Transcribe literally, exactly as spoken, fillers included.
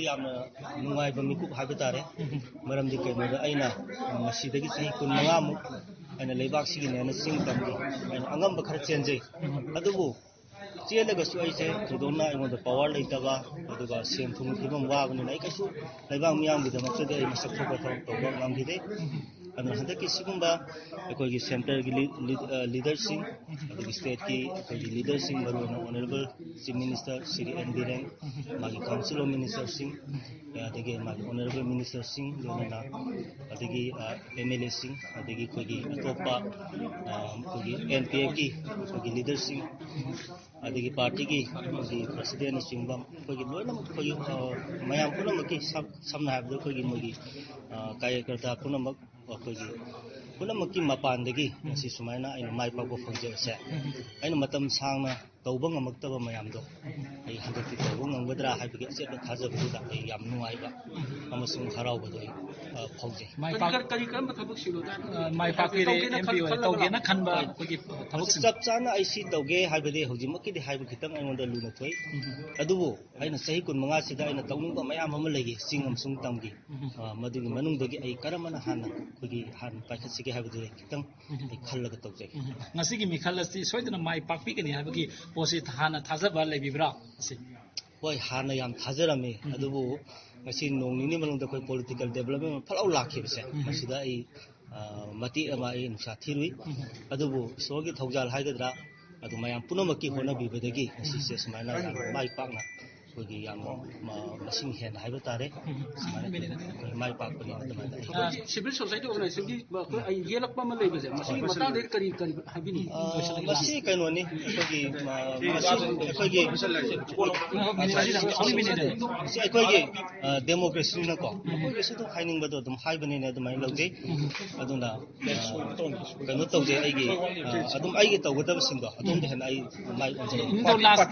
ꯌꯥꯝꯅ ꯅꯨꯡꯉꯥꯏꯕ ꯃꯤꯀꯨꯞ ꯍꯥꯏꯕ ꯇꯥꯔꯦ꯫ ꯃꯔꯝꯗꯤ ꯀꯩꯅꯣꯗ ꯑꯩꯅ ꯉꯁꯤꯗꯒꯤ ꯆꯍꯤ ꯀꯨꯟꯃꯉꯥꯃꯨꯛ ꯑꯩꯅ ꯂꯩꯕꯥꯛꯁꯤꯒꯤꯅꯦꯅ ꯆꯤꯡ ꯇꯝꯒꯤ ꯑꯩꯅ ꯑꯉꯝꯕ ꯈꯔ ꯆꯦꯟꯖꯩ꯫ ꯑꯗꯨꯕꯨ ꯆꯦꯜꯂꯒꯁꯨ ꯑꯩꯁꯦ ꯊꯣꯏꯗꯣꯛꯅ ꯑꯩꯉꯣꯟꯗ ꯄꯋꯥꯔ ꯂꯩꯇꯕ, ꯑꯗꯨꯒ ꯁꯦꯟ ꯊꯨꯝꯒꯤ ꯐꯤꯕꯝ ꯋꯥꯕꯅꯤꯅ ꯑꯩ ꯀꯩꯁꯨ ꯂꯩꯕꯥꯛ ꯃꯤꯌꯥꯝꯒꯤꯗꯃꯛꯇꯗꯤ ꯑꯩ ꯃꯁꯛ ꯊꯣꯛꯄ ꯊꯕꯛ ꯇꯧꯕ ꯉꯝꯈꯤꯗꯦ꯫ ꯑꯗꯨꯅ ꯍꯟꯗꯛꯀꯤ ꯁꯤꯒꯨꯝꯕ ꯑꯩꯈꯣꯏꯒꯤ ꯁꯦꯟꯇꯔꯒꯤ ꯂꯤ-, ꯂꯤ-, ꯑ, ꯂꯤꯗꯔꯁꯤꯡ, ꯑꯗꯒꯤ ꯁ꯭ꯇꯦꯠꯀꯤ ꯑꯩꯈꯣꯏꯒꯤ ꯂꯤꯗꯔꯁꯤꯡ, ꯃꯔꯨꯑꯣꯏꯅ honourable chief minister Shri N Biren, ꯃꯥꯒꯤ ꯀꯥꯎꯟꯁꯤꯜ ꯑꯣꯐ ꯃꯤꯅꯤꯁꯇꯔꯁꯤꯡ, ꯑꯗꯒꯤ ꯃꯥꯒꯤ ꯑꯣꯅꯔꯦꯕꯜ ꯃꯤꯅꯤꯁꯇꯔꯁꯤꯡ, ꯂꯣꯏꯅꯅ ꯑꯗꯒꯤ, ꯑ, ꯑꯦꯝ ꯑꯦꯜ ꯑꯦꯁꯤꯡ, ꯑꯗꯒꯤ ꯑꯩꯈꯣꯏꯒꯤ ꯑꯇꯣꯞꯄ, ꯑ, ꯑꯩꯈꯣꯏꯒꯤ ꯑꯦꯟ ꯄꯤ ꯑꯦꯐꯀꯤ ꯑꯩꯈꯣꯏꯒꯤ ꯂꯤꯗꯔꯁꯤꯡ, ꯑꯗꯒꯤ ꯄꯥꯔꯇꯤꯒꯤ ꯑꯩꯈꯣꯏꯒꯤ ꯄ꯭ꯔꯁꯤꯗꯦꯟꯅꯆꯤꯡꯕ ꯑꯩꯈꯣꯏꯒꯤ ꯂꯣꯏꯅꯃꯛ ꯑꯩꯈꯣꯏꯒꯤ, ꯑ, ꯃꯌꯥꯝ ꯄꯨꯝꯅꯃꯛꯀꯤ ꯁꯝ-, ꯁꯝꯅ ꯍꯥꯏꯔꯕꯗ ꯑꯩꯈꯣꯏꯒꯤ ꯃꯣꯏꯒꯤ, ꯑ, ꯀꯥꯔꯌꯀꯔꯇꯥ ꯄꯨꯝꯅꯃꯛ ꯑꯩꯈꯣꯏꯒꯤ ꯄꯨꯝꯅꯃꯛꯀꯤ ꯃꯄꯥꯟꯗꯒꯤ ꯉꯁꯤ ꯁꯨꯃꯥꯏꯅ ꯑꯩꯅ ꯃꯥꯏ ꯄꯥꯛꯄ ꯐꯪꯖꯕꯁꯦ, ꯑꯩꯅ ꯃꯇꯝ ꯁꯥꯡꯅ ꯇꯧꯕ ꯉꯝꯃꯛꯇꯕ ꯃꯌꯥꯝꯗꯣ ꯑꯩ ꯍꯟꯗꯛꯇꯤ ꯇꯧꯕ ꯉꯝꯒꯗ꯭ꯔꯥ ꯍꯥꯏꯕꯒꯤ ꯑꯆꯦꯠꯄ ꯊꯥꯖꯕꯗꯨꯗ ꯑꯩ ꯌꯥꯝ ꯅꯨꯡꯉꯥꯏꯕ ꯑꯃꯁꯨꯡ ꯍꯔꯥꯎꯕꯗꯣ ꯑꯩ, ꯑ, ꯐꯥꯎꯖꯩ꯫ ꯃꯥꯏ ꯀꯔꯤ ꯄꯥꯛ-, ꯀꯔꯤ, ꯀꯔꯤ ꯀꯔꯝꯕ ꯊꯕꯛꯁꯤꯡꯅꯣ? ꯑ, ꯃꯥꯏ ꯄꯥꯛꯄꯤꯔꯦ, ꯇꯧꯒꯦꯅ ꯑꯦꯝ ꯄꯤ ꯑꯣꯏꯔꯦ, ꯈꯜꯂꯒ ꯇꯧꯒꯦꯅ ꯈꯟꯕ ꯍꯣꯏ꯫ ꯑꯩꯈꯣꯏꯒꯤ ꯊꯕꯛꯁꯤꯡ꯫ ꯆꯞ ꯆꯥꯅ ꯑꯩ ꯁꯤ ꯇꯧꯒꯦ ꯍꯥꯏꯕꯗꯤ ꯍꯧꯖꯤꯛꯃꯛꯀꯤꯗꯤ ꯍꯥꯏꯕ ꯈꯤꯇꯪ ꯑꯩꯉꯣꯟꯗ ꯂꯨꯅ ꯊꯣꯛꯏ꯫ ꯎꯝ꯫ ꯑꯗꯨꯕꯨ ꯑꯩꯅ ꯆꯍꯤ ꯀꯨꯟꯃꯉꯥꯁꯤꯗ ꯑꯩꯅ ꯇꯧꯅꯤꯡꯕ ꯃꯌꯥꯝ ꯑꯃ ꯂꯩꯌꯦ, ꯆꯤꯡ ꯑꯃꯁꯨꯡ ꯇꯝꯒꯤ꯫ ꯎꯝ꯫ ꯑ, ꯃꯗꯨꯒꯤ ꯃꯅꯨꯡꯗꯒꯤ ꯑꯩ ꯀꯔꯝꯕꯅ ꯍꯥꯟꯅ ꯑꯩꯈꯣꯏꯒꯤ ꯍꯥꯟꯅ ꯄꯥꯏꯈꯠꯁꯤꯒꯦ ꯍꯥꯏꯕꯗꯨꯗꯤ ꯈꯤꯇꯪ ꯎꯝ꯫ ꯑꯩ ꯈꯜꯂꯒ ꯇꯧꯖꯒꯦ꯫ ꯎꯝ꯫ ꯉꯁꯤꯒꯤ ꯃꯤꯈꯜ ꯑꯁꯤ ꯁꯣꯏꯗꯅ ꯃꯥꯏ ꯄꯥꯛꯄꯤꯒꯅꯤ ꯍꯥꯏꯕꯒꯤ ꯄꯣꯠꯁꯤ ꯍꯥꯟꯅ ꯊꯥꯖꯕ ꯂꯩꯕꯤꯕ꯭ꯔꯥ? ꯑꯁꯤ꯫ ꯍꯣꯏ, ꯍꯥꯟꯅ ꯌꯥꯝ ꯊꯥꯖꯔꯝꯃꯤ꯫ ꯎꯝ꯫ ꯑꯗꯨꯕꯨ ꯉꯁꯤ ꯅꯣꯡ ꯅꯤꯅꯤ ꯃꯅꯨꯡꯗ ꯑꯩꯈꯣꯏ ꯄꯣꯂꯤꯇꯤꯀꯦꯜ ꯗꯦꯕꯂꯞꯃꯦꯟ ꯑꯃ ꯐꯠ ꯂꯥꯎ ꯂꯥꯛꯈꯤꯕꯁꯦ, ꯎꯝ꯫ ꯃꯁꯤꯗ ꯑꯩ, ꯑ, ꯃꯇꯦꯛ ꯑꯃ ꯑꯩ ꯅꯨꯡꯁꯥ ꯊꯤꯔꯨꯏ꯫ ꯎꯝ꯫ ꯑꯗꯨꯕꯨ ꯏꯁꯣꯔꯒꯤ ꯊꯧꯖꯥꯜ ꯍꯥꯏꯒꯗ꯭ꯔꯥ, ꯑꯗꯨ ꯃꯌꯥꯝ ꯄꯨꯝꯅꯃꯛꯀꯤ ꯍꯣꯠꯅꯕꯤꯕꯗꯒꯤ ꯉꯁꯤꯁꯦ ꯁꯨꯃꯥꯏꯅ ꯌꯥꯝꯅ ꯃꯥꯏ ꯄꯥꯛꯅ ꯑꯩꯈꯣꯏꯒꯤ ꯌꯥꯝꯅ ꯃ-, ꯃꯁꯤꯡ ꯍꯦꯟꯅ ꯍꯥꯏꯕ ꯇꯥꯔꯦ, ꯁꯨꯃꯥꯏꯅ ꯑꯩꯈꯣꯏ ꯃꯥꯏ ꯄꯥꯛꯄꯅꯤ ꯑꯗꯨꯃꯥꯏꯅ ꯑꯩ ꯑ, ꯁꯤꯚꯤꯜ ꯁꯣꯁꯥꯏꯇꯤ ꯑꯣꯔꯒꯅꯥꯏꯖꯦꯁꯟꯒꯤ ꯑꯩꯈꯣꯏ ꯌꯦꯜꯂꯛꯄ ꯑꯃ ꯂꯩꯕꯁꯦ, ꯃꯁꯤꯒꯤ ꯃꯇꯥꯡꯗ ꯀꯔꯤ, ꯀꯔꯤ ꯍꯥꯏꯕꯤꯅꯤꯡꯉꯤ? ꯑ, ꯃꯁꯤ ꯀꯩꯅꯣꯅꯤ, ꯑꯩꯈꯣꯏꯒꯤ, ꯑ, ꯃꯁꯤ ꯑꯩꯈꯣꯏꯒꯤ, ꯃꯁꯤ ꯑꯩꯈꯣꯏꯒꯤ, ꯑ, ꯗꯦꯃꯣꯀ꯭ꯔꯦꯁꯤꯅꯀꯣ, ꯑꯩꯈꯣꯏꯒꯤꯁꯨ ꯑꯗꯨꯝ ꯍꯥꯏꯅꯤꯡꯕꯗꯣ ꯑꯗꯨꯝ ꯍꯥꯏꯕꯅꯤꯅ ꯑꯗꯨꯃꯥꯏꯅ ꯂꯧꯖꯩ꯫ ꯑꯗꯨꯅ, ꯑ, ꯀꯩꯅꯣ ꯇꯧꯖꯩ, ꯑꯩꯒꯤ, ꯑ, ꯑꯗꯨꯝ ꯑꯩꯒꯤ ꯇꯧꯒꯗꯕꯁꯤꯡꯗꯣ ꯑꯗꯣꯝꯗ ꯍꯦꯟꯅ ꯑꯩ ꯃꯥꯏ ꯑꯣꯟꯖꯩ꯫ ꯏꯟꯗꯣ ꯂꯥꯁ